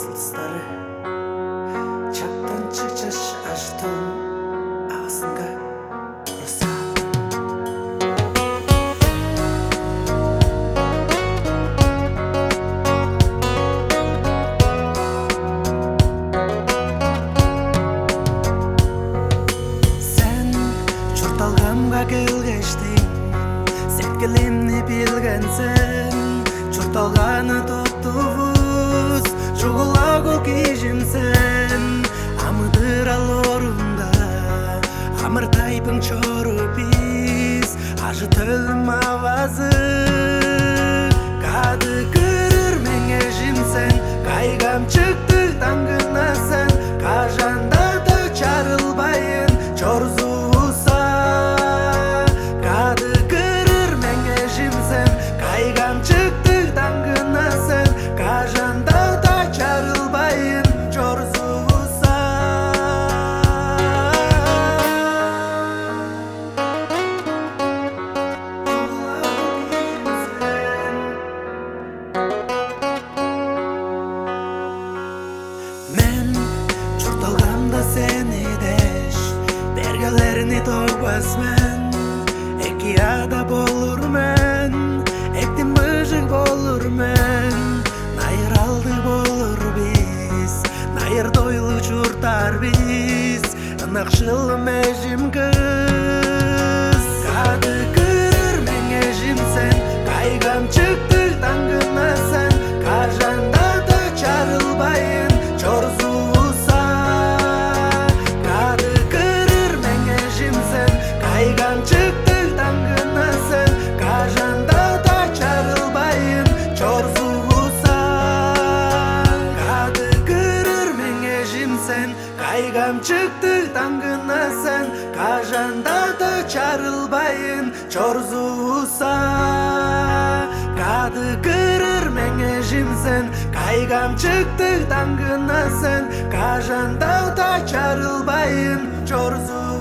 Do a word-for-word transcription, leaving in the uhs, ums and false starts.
Сылдыстары чаптанчыг чаш ажы-төлүң авазынга урусаан. Сен чуртталгамга келгештиң, сеткилимни билген сен. Чуртталганы туттувус, чугула ол кижим сен. Амыдырал орунда амыр-тайбың чоруп бис, ажы-төлүм авазы. Кады кырыр мең эжим сен, кайгамчыктыг даңгына сен, кажан-даа чарылбайн чорзувусса. Кады кырыр мең эжим сен, кайгамчыктыг даңгына сен, кажан-даа чарылбайн чорзувусса. Мен чуртталгамда сени дээш, бергелерни догбас мен. Эки ада болур мен, эктим быжыг болур мен. Найыралдыг болур бис, найыр-дойлу чурттаар бис. Ынакшылым эжим кыс, кады кырыр мең эжим сен, кайгамчыктыг даңгына сен, кажан-даа чарылбайн чорзувусса. Кады кырыр мең эжим сен, кайгамчыктыг даңгына сен, кажан-даа чарылбайн чорзувусса. Кады кырыр мең эжим сен, кайгамчыктыг даңгына сен, кажан-даа чарылбайн чорзувусса. Кады кырыр мең эжим сен, кайгамчыктыг даңгына сен, кажан-даа чарылбайн чорзувусса.